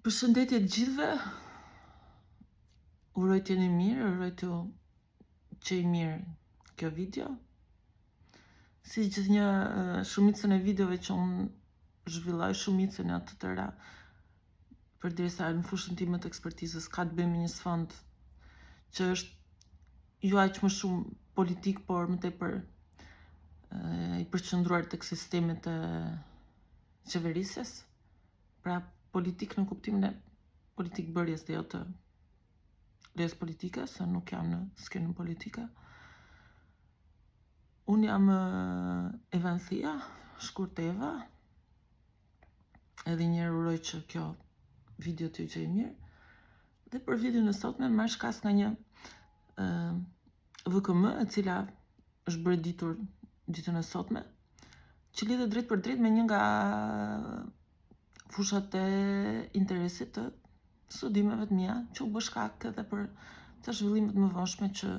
Përshëndetje të gjithëve. Uroj të jeni mirë, uroj t'ju gjejë mirë kjo video. Si gjithnjë shumicën e videove që unë zhvilloj, shumicën e të tëra, përderisa në fushën time të ekspertizës ka të bëjë me një sfond që është jo aq më shumë politik, por më tepër i përqendruar tek sistemet e qeverisjes. Pra politik në kuptimin e politikëbërjes dhe jo të lojës politike, se nuk jam në skenën politike. Unë jam eh, Evanthia, shkurt Eva. Edhe një herë uroj që kjo video t'ju gjejë mirë. Dhe për videon e sotme marr shkas nga një uh, VKM, e cila është bërë e ditur ditën e sotme, që lidhet drejtpërdrejt me një nga fushat e interesit të studimeve të mia, që u bë shkak edhe për të zhvillimet e mëvonshme që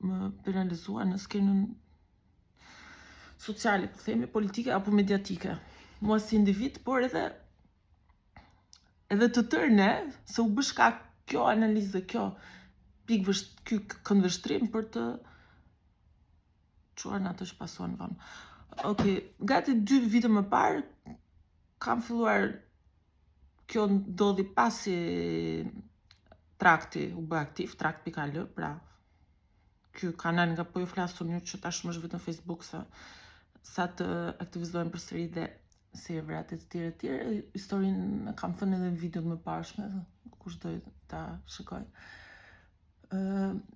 më penalizuan në skenën sociale, po themi, politike apo mediatike. Mua si individ, por edhe edhe të tërë ne, se u bë shkak kjo analizë dhe kjo pikë vësht, ky këndvështrim për të çuar në atë që pasuan vonë. Okej, gati dy vite më parë kam filluar kjo ndodhi pasi trakti u bë aktiv, trakt.al, pra ky kanal nga po ju flas unë ju që tashmë është vetëm Facebook sa sa të aktivizohen përsëri dhe serverat e të tjera të tjera, historinë e kam thënë edhe në videot e mëparshme, kush do ta shikojë. Ë,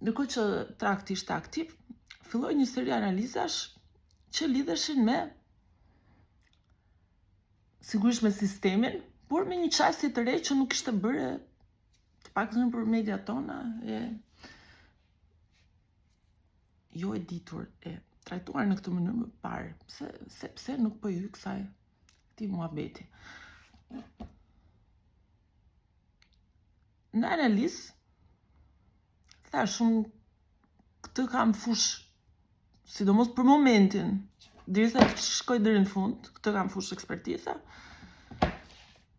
ndërkohë që trakti ishte aktiv, filloi një seri analizash që lidheshin me sigurisht me sistemin, por me një qasje të re që nuk ishte bërë të paktën për mediat tona e jo e ditur e trajtuar në këtë mënyrë më parë, pse sepse nuk po i hyj kësaj këtij muhabeti. Në analizë thashë unë këtë kam fushë sidomos për momentin, derisa të shkoj deri në fund, këtë kam fushë ekspertize.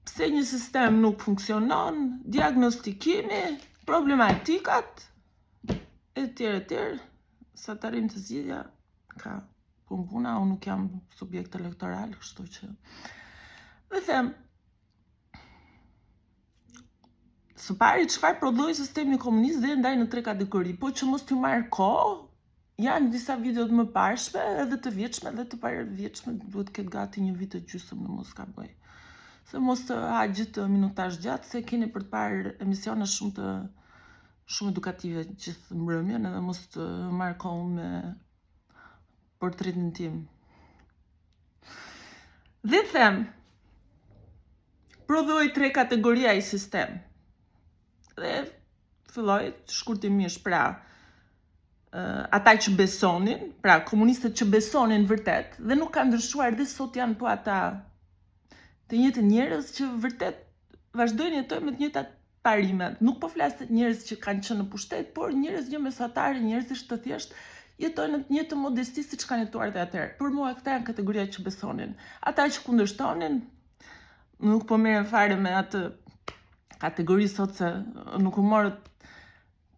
Pse një sistem nuk funksionon, diagnostikimi, problematikat e tjerë e tjerë, sa të arrijmë te zgjidhja, ka punë puna, unë nuk jam subjekt elektoral, kështu që dhe them Së pari, çfarë prodhoi sistemi komunist dhe e ndaj në tre kategori, po që mos t'ju marr kohë, janë disa video të mëparshme, edhe të vjetshme dhe të parvjetshme, duhet të ketë gati një vit e gjysmë në mos gaboj. Se mos të ha gjithë minutazh gjatë, se keni për të parë emisione shumë të shumë edukative gjithë mbrëmjen edhe mos të marr kohë me portretin tim. Dhe them, prodhoi tre kategori ai sistem. Dhe filloi shkurtimisht pra ata që besonin, pra komunistët që besonin vërtet dhe nuk kanë ndryshuar dhe sot janë po ata të njëjtët njerëz që vërtet vazhdojnë jetojnë me të njëjtat parime. Nuk po flas të njerëz që kanë qenë në pushtet, por njerëz një mesatare, njerëzish të thjeshtë, jetojnë në të njëjtën modesti siç kanë jetuar dhe atëherë. Për mua këta janë kategoria që besonin. Ata që kundërshtonin, nuk po merrem fare me atë kategori sot se nuk u morët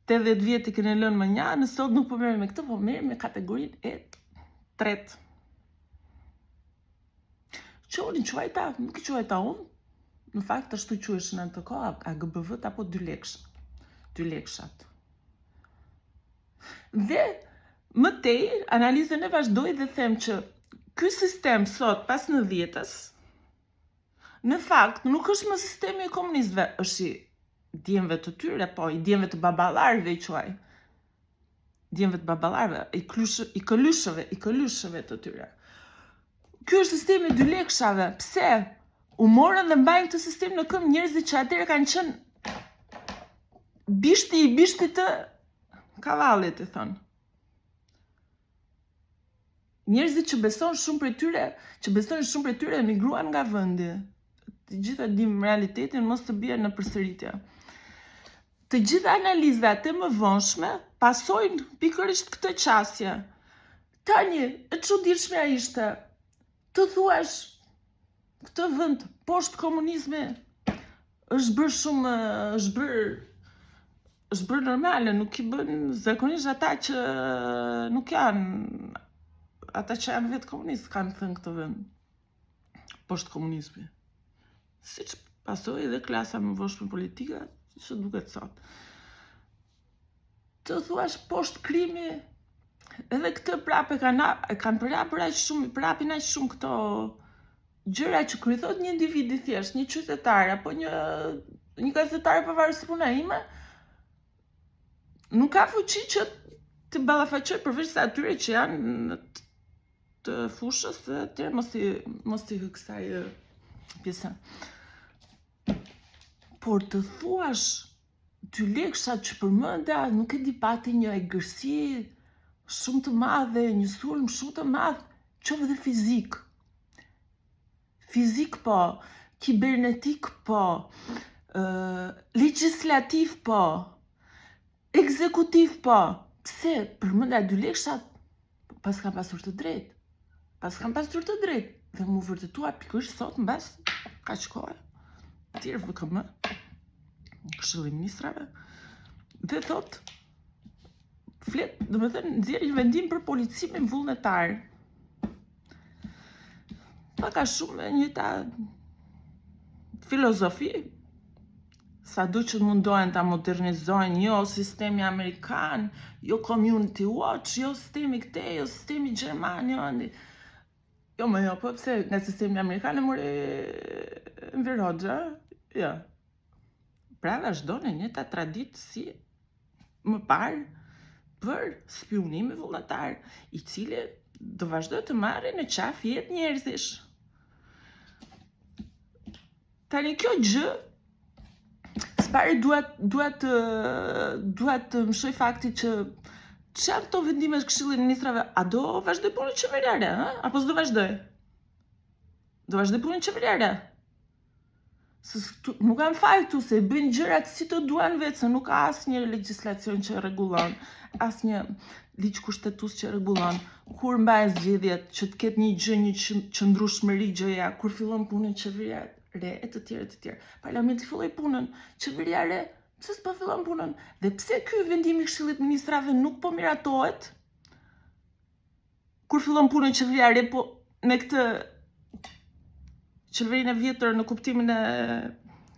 80 vjet i keni lënë mënjanë, sot nuk po merrem me këtë, po merrem me kategorinë e tretë. Që unë i quajta, nuk i quajta unë, në fakt ashtu quheshin në atë kohë, AGBV-t apo dy leksh, dy lekshat. Dhe më tej, analizën e vazhdoj dhe them që ky sistem sot pas nëntëdhjetës, në fakt nuk është më sistemi i komunistëve, është i djemve të tyre, po i djemve të baballarëve i quaj. Djemve të baballarëve, i këlysh, i këlyshëve, i këlyshëve të tyre. Ky është sistemi i dy lekshave. Pse? U morën dhe mbajnë këtë sistem në këmbë njerëzit që atëherë kanë qenë bishti i bishtit të kavallit, i thonë. Njerëzit që beson shumë prej tyre, që besojnë shumë prej tyre emigruan nga vendi. Të gjithë e dimë realitetin, mos të bie në përsëritje. Të gjitha analizat e mëvonshme pasojnë pikërisht këtë qasje. Tani, e çuditshmja ishte të thuash këtë vend poshtë komunizmi. Është bërë shumë, është bërë është bërë normale, nuk i bën zakonisht ata që nuk janë ata që janë vetë komunistë kanë thënë këtë vend. Poshtë komunizmi. Siç pasoi edhe klasa e mëvonshme politike, siç duket sot. Të thuash poshtë krimi, edhe këtë prapë e kanë e kanë përhapur aq shumë, përhapin aq shumë këto gjëra që kur i thotë një individ i thjeshtë, një qytetar apo një një gazetar i pavarur si puna ime, nuk ka fuqi që të ballafaqojë përveç se atyre që janë në të fushës e tjerë mos i mos i hyj kësaj pjese. Por të thuash dy lekshat që përmenda, nuk e di pati një egërsi shumë të madhe, një sulm shumë të madh, qoftë dhe fizik. Fizik po, kibernetik po, uh, legjislativ po, ekzekutiv po. Pse përmenda dy lekshat, paskan pasur të drejtë. Paskan pasur të drejtë. Dhe m'u vërtetua pikërisht sot mbas kaq kohe. Thirr VKM, Këshilli i Ministrave, dhe thotë, flet, domethënë, nxjerr një vendim për policimin vullnetar. Pak a shumë e njëjta filozofi, sado që mundohen ta modernizojnë, jo sistemi amerikan, jo community watch, jo sistemi këtej, jo sistemi gjerman, jo andi. Jo, më jo, po pse nga sistemi amerikan e mori Enver Hoxha, jo. Pra vazhdon e njëjta traditë si më parë për spiunimin vullnetar, i cili do vazhdojë të marrë në qafë jetë njerëzish. Tani kjo gjë së pari dua dua të dua të mëshoj faktit që ç'janë këto vendime të Këshillit të Ministrave, a do vazhdojë punën qeveria e re, ë? Apo s'do vazhdojë? Do vazhdojë punën qeveria e re? Se nuk kanë faj këtu, se bëjnë gjërat si të duan vetë, se nuk ka asnjë legjislacion që rregullon, asnjë ligj kushtetues që rregullon, kur mbahen zgjedhjet, që të ketë një gjë, një qëndrueshmëri gjëja, kur fillon punën qeveria e re, e të tjerë, e të tjerë. Parlamenti filloi punën, qeveria e re, pse s'po fillon punën? Dhe pse ky vendim i Këshillit të Ministrave nuk po miratohet? Kur fillon punën qeveria e re, po me këtë qeverinë e vjetër në kuptimin e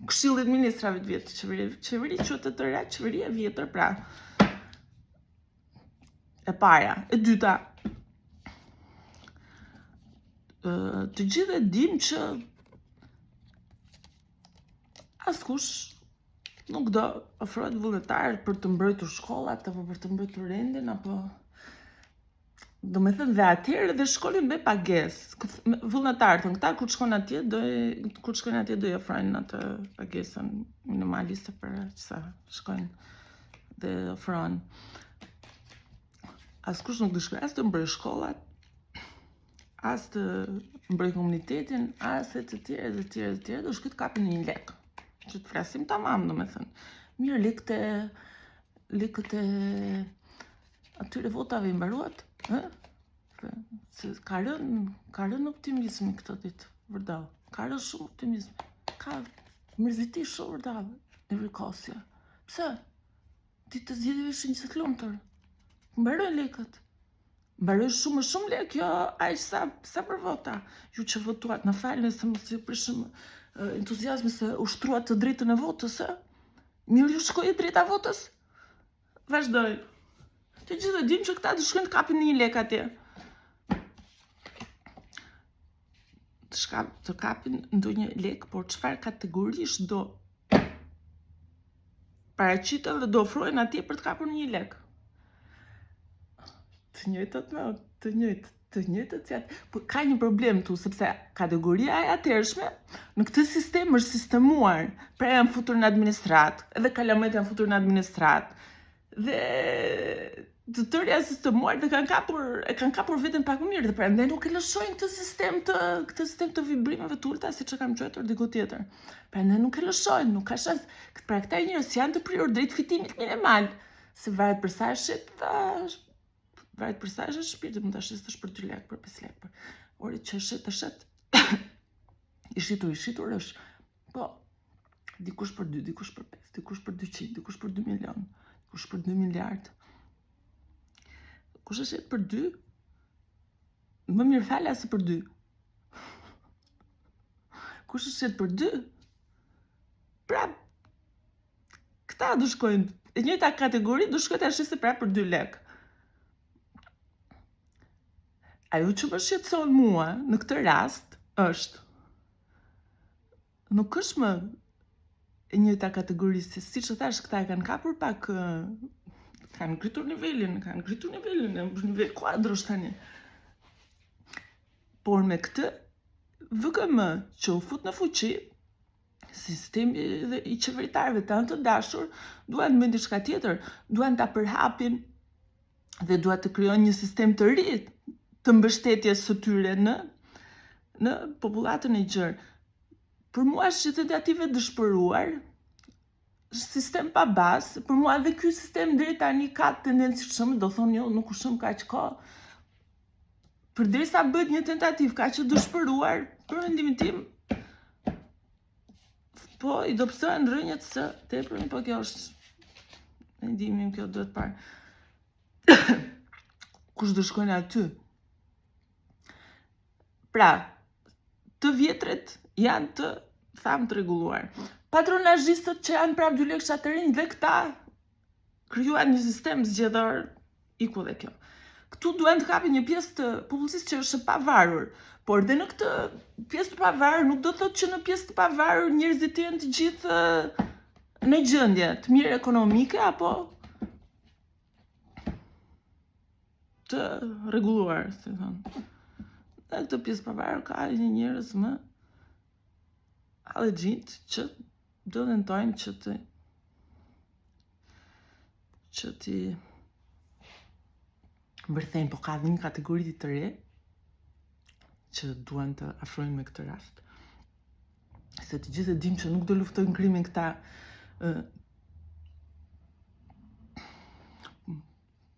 Këshillit të Ministrave të vjetër, qeveri, qeveri quhet të tëra, qeveri e vjetër, pra. E para, e dyta, të gjithë e dim që askush nuk do ofrohet vullnetar për të mbrojtur shkollat apo për të mbrojtur rendin apo Domethënë dhe atëherë dhe shkonin me pagesë. Vullnetarë, thonë këta kur shkon atje do kur shkojnë atje do i ofrojnë atë pagesën minimaliste për sa shkojnë dhe ofrohen. Askush nuk do shkojë as të mbrojë shkollat, as të mbrojë komunitetin, as e të tjerë, të tjerë, të tjerë, do shkojë të kapin një lek. Që të flasim tamam, domethënë. Mirë, lekët e lekët e Atyre votave i mbaruat, ë? Se ka rënë, ka rënë optimizmi këto ditë, vërdallë. Ka rënë shumë optimizmi. Ka mërziti shumë vërdallë, nevrikosje. Pse? Ditë të zgjedhjeve ishin gjithë të lumtur. Mbarojnë lekët. Mbarojnë shumë shumë lekë, jo aq sa sa për vota. Ju që votuat, na falni se mos ju prishëm entuziazmin se ushtruat të drejtën e votës, ë? Mirë ju shkoi e drejta e votës? Vazhdoj. Të gjithë e dimë që këta do shkojnë të kapin një lek atje. Të, shka, të kapin ndonjë lek, por çfarë kategorish do paraqiten dhe do ofrojnë atje për të kapur një lek. Të njëjtët me, të njëjtët. Të njëjtët si atë. Po ka një problem këtu sepse kategoria e atëhershme në këtë sistem është sistemuar. Pra janë futur në administratë, edhe kalamajtë janë futur në administratë. Dhe të tërë janë sistemuar dhe kanë kapur e kanë kapur veten pak më mirë dhe prandaj nuk e lëshojnë këtë sistem të këtë sistem të vibrimeve të ulëta siç e kam quajtur diku tjetër. Prandaj nuk e lëshojnë, nuk ka shans. Pra këta njerëz janë të prirur drejt fitimit minimal, se varet për sa e shet, Varet për sa është shpirti, mund ta shesësh për 2 lekë, për 5 lekë, për ore që shet, të shet. I shitur, i shitur është. Po. Dikush për 2, dikush për 5, dikush për 200, dikush për 2 milion, dikush për 2 miliard. Kush e shet për 2? Më mirë falas se për 2. Kush e shet për 2? Pra, këta do shkojnë, e njëjta kategori do shkojë ta shesë prapë për 2 lekë. Ajo që më shqetëson mua në këtë rast është nuk është më e njëjta kategori se siç e thashë këta e kanë kapur pak kanë ngritur nivelin, kanë ngritur nivelin, në nivel kuadrosh tani. Por me këtë VKM që u fut në fuqi, sistemi dhe i qeveritarëve tanë të dashur, duan të bëjnë diçka tjetër, duan ta përhapin dhe duan të krijojnë një sistem të ri të mbështetjes së tyre në në popullatën e gjerë. Për mua është një tentativë e dëshpëruar, sistem pa bazë, për mua dhe ky sistem deri tani ka tendencë të shëmbet, do thonë jo, nuk u shemb kaq kohë. Përderisa bëhet një tentativë kaq e dëshpëruar, për mendimin tim, po i dobësohen rrënjët së tepërmi, po kjo është mendimi im, kjo duhet parë. Kush do shkojnë aty? Pra, të vjetrit janë të thamë të rregulluar. Patronazhistët që janë prapë dy lekësha të rinj dhe këta krijuan një sistem zgjedhor iku dhe kjo. Këtu duan të kapin një pjesë të popullsisë që është e pavarur, por dhe në këtë pjesë të pavarur nuk do të thotë që në pjesë të pavarur njerëzit të jenë të gjithë në gjendje të mirë ekonomike apo të rregulluar, si thonë. Në këtë pjesë pavarur ka një njerëz më hallexhinjtë që do tentojnë që të që t'i mbërthejnë, po ka dhe një kategori të re që duan të afrojnë me këtë rast. Se të gjithë e dim që nuk do luftojnë krimin këta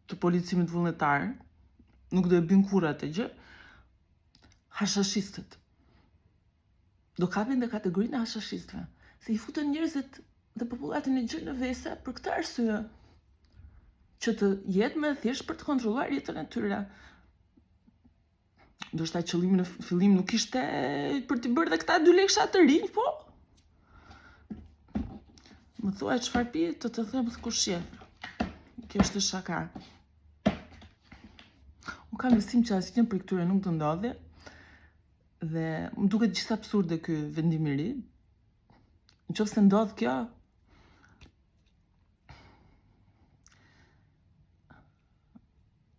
të policimit vullnetar, nuk do e bëjnë kurrë atë gjë, hashashistët. Do kapin dhe kategorinë e hashashistëve, se i futën njerëzit dhe popullatën e gjerë në vese për këtë arsye, që të jetë më e thjeshtë për të kontrolluar jetën e tyre. Ndoshta qëllimi në fillim nuk ishte për t'i bërë dhe këta dy leksha të rinj, po më thuaj çfarë pi, të të them kush je. Kjo është shaka. Unë kam besim që asnjë prej këtyre nuk do ndodhi. Dhe më duket gjithë absurde ky vendim i ri. Në qoftë se ndodh kjo,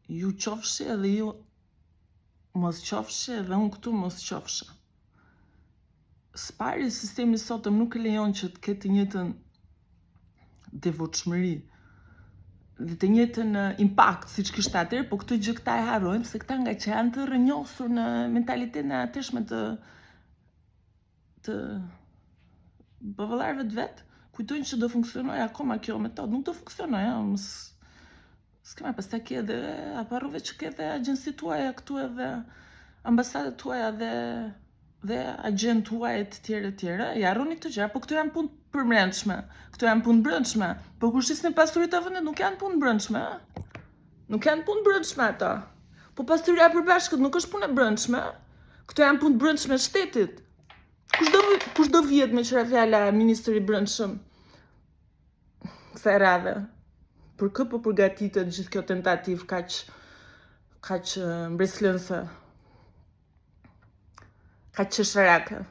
ju qofshi edhe ju mos qofshi edhe unë këtu mos qofsha. Së pari, sistemi i sotëm nuk e lejon që të ketë të njëjtën devotshmëri dhe të njëjtën impakt siç kishte atëherë, po këtë gjë këta e harrojnë se këta ngaqë janë të rrënjosur në mentalitetin e atëhershëm të të baballarëve të vet, kujtojnë që do funksionojë akoma kjo metodë, nuk do funksionojë, ja, mos s'kema pastaj ke edhe apo harrove që ke edhe agjencitë tuaja këtu edhe ambasadat tuaja dhe dhe agjentë tuaj e të tjerë e tjerë, i harroni këto gjëra, po këto janë punë përbrendshme, këto janë punë brendshme, po kur shisni pasuritë e vendit nuk janë punë brendshme, nuk janë punë brendshme ato. Po pasuria e përbashkët nuk është punë e brendshme, këto janë punë brendshme shtetit. Kush do kush do vihet meqë ra fjala ministër i brendshëm kësaj radhe? Për kë po përgatitet gjithë kjo tentativë kaq kaq mbresëlënëse? Kaq qesharake.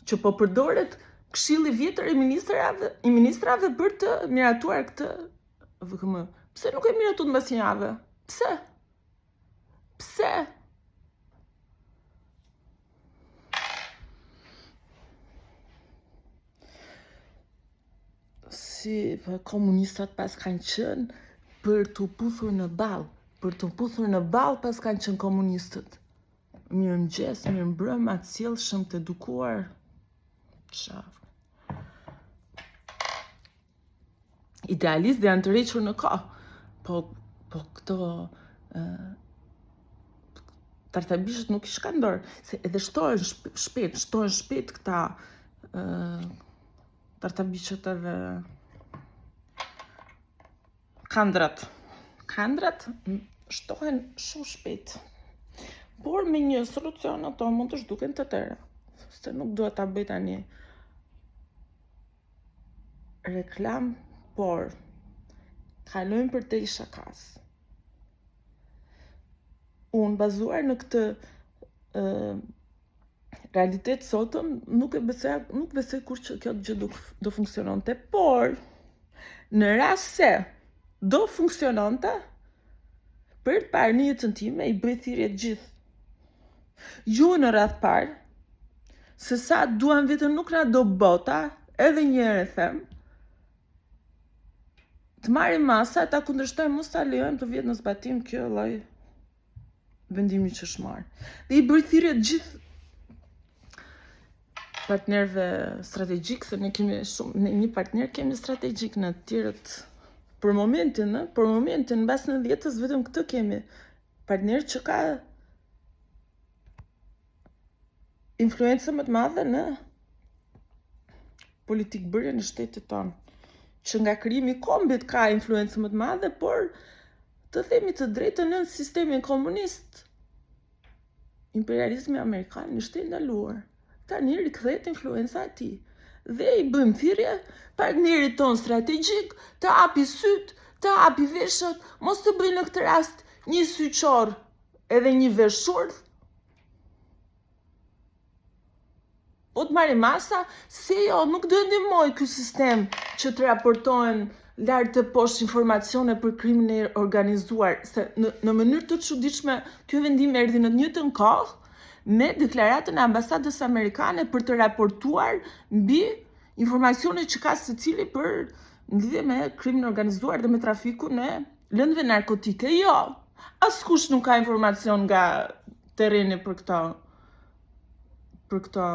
Që po përdoret Këshilli i vjetër i ministrave, i ministrave për të miratuar këtë VKM. Pse nuk e miratuan mbas një jave? Pse? Pse? Si po, komunistat paskan qenë për t'u puthur në ballë, për t'u puthur në ballë paskan qenë komunistët. Mirëmëngjes, mirëmbrëma, të sjellshëm, të edukuar. Çfarë? Idealistë dhe janë tërhequr në kohë. Po, po këto... Tartabishët nuk i shkan dorë, se edhe shtohen shpejt, shtohen shpejt këta tartabishët edhe kandrat. Kandrat shtohen shumë shpejt. Por me një solucion ato mund të zhduken të tëra. Se nuk dua ta bëj tani reklamë, por kalojmë përtej shakasë. Unë bazuar në këtë uh, realitet sotëm nuk e besoj nuk besoj kurrë që kjo gjë do do funksiononte, por në rast se do funksiononte, për herë të parë në jetën time i bëj thirrje të gjithë. Ju në radhë parë, se sa duam veten nuk na do bota, edhe një herë e them, të marrim masa, ta kundërshtojmë, mos ta lejojmë të vihet në zbatim kjo lloj vendimi që është marrë. Dhe i bëj thirrje të gjithë partnerëve strategjik, se ne kemi shumë, ne një partner kemi strategjik në të tjerët për momentin, ë, për momentin, mbas nëntëdhjetës vetëm këtë kemi. Partner që ka influencë më të madhe në politikëbërjen e shtetit tonë. Që nga krijimi i kombit ka influencë më të madhe, por të themi të drejtën në sistemin komunist, imperializmi amerikan ishte i ndaluar. Tani rikthehet influenca e tij. Dhe i bëjmë thirrje partnerit tonë strategjik të hapi sytë, të hapi veshët, mos të bëjë në këtë rast një sy qorr edhe një vesh shurdh, Po të marrë masa, se jo, nuk do e ndihmojë ky sistem që të raportohen lart e poshtë informacione për krimin e organizuar, se në, në mënyrë të çuditshme ky vendim erdhi në të njëjtën kohë me deklaratën e ambasadës amerikane për të raportuar mbi informacionet që ka secili për në lidhje me krimin e organizuar dhe me trafikun e lëndëve narkotike. Jo, askush nuk ka informacion nga terreni për këto për këto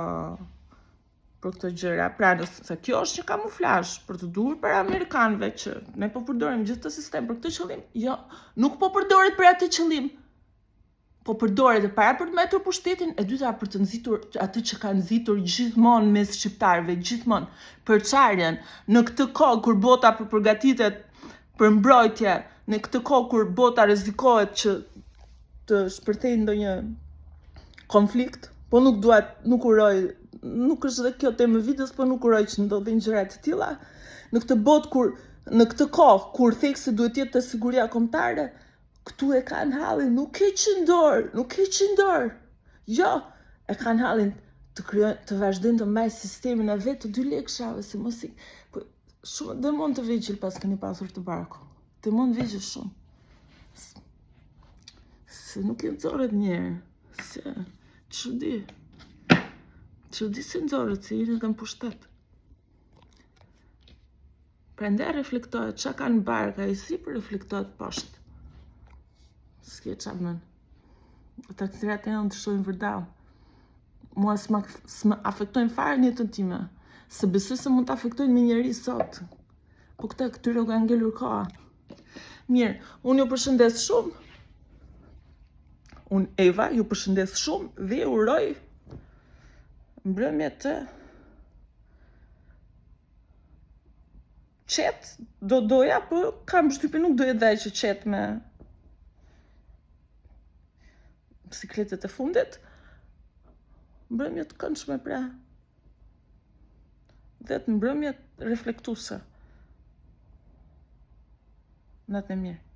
për këto gjëra. Pra, nëse kjo është një kamuflazh për t'u dukur para amerikanëve që ne po përdorim gjithë këtë sistem për këtë qëllim, jo, nuk po përdoret për atë qëllim. Po përdoret e para për të mbajtur pushtetin, e dyta për të nxitur atë që ka nxitur gjithmonë mes shqiptarëve, gjithmonë përçarjen në këtë kohë kur bota po përgatitet për mbrojtje, në këtë kohë kur bota rrezikohet që të shpërthejë ndonjë konflikt, po nuk dua, nuk uroj, nuk është dhe kjo temë e videos, po nuk uroj që ndodhin gjëra të tilla. Në këtë botë kur në këtë kohë kur theksi duhet të jetë te siguria kombëtare, këtu e kanë hallin, nuk heqin dorë, nuk heqin dorë. Jo, e kanë hallin të krijojnë, të vazhdojnë të mbajnë sistemin e vet të dy lekëshave, se mos i po Shumë demon të vegjël paskeni pasur te barku. Demon të vegjël shumë. Se nuk i nxorët njëherë. Se, çudi. Çudi s'i nxorët, se jeni dhe në pushtet. Prandaj reflektohet, ça ka në bark, ai sipër reflektohet poshtë. S'ke ça bën. Taksirat e janë të shohin vërdallë. Mua s'ma, s'më afektojnë fare në jetën time. Se besoj se mund të afektojnë më njeri sot. Po këta këtyre u ka ngelur koha. Mirë, unë ju përshëndes shumë. Unë Eva ju përshëndes shumë dhe ju uroj mbrëmje të qetë, do doja, po kam përshtypjen nuk do jetë dhe aq e qetë me sikletet e fundit. Mbrëmje të këndshme pra. Dhe të mbrëmje reflektuese. Natën e mirë.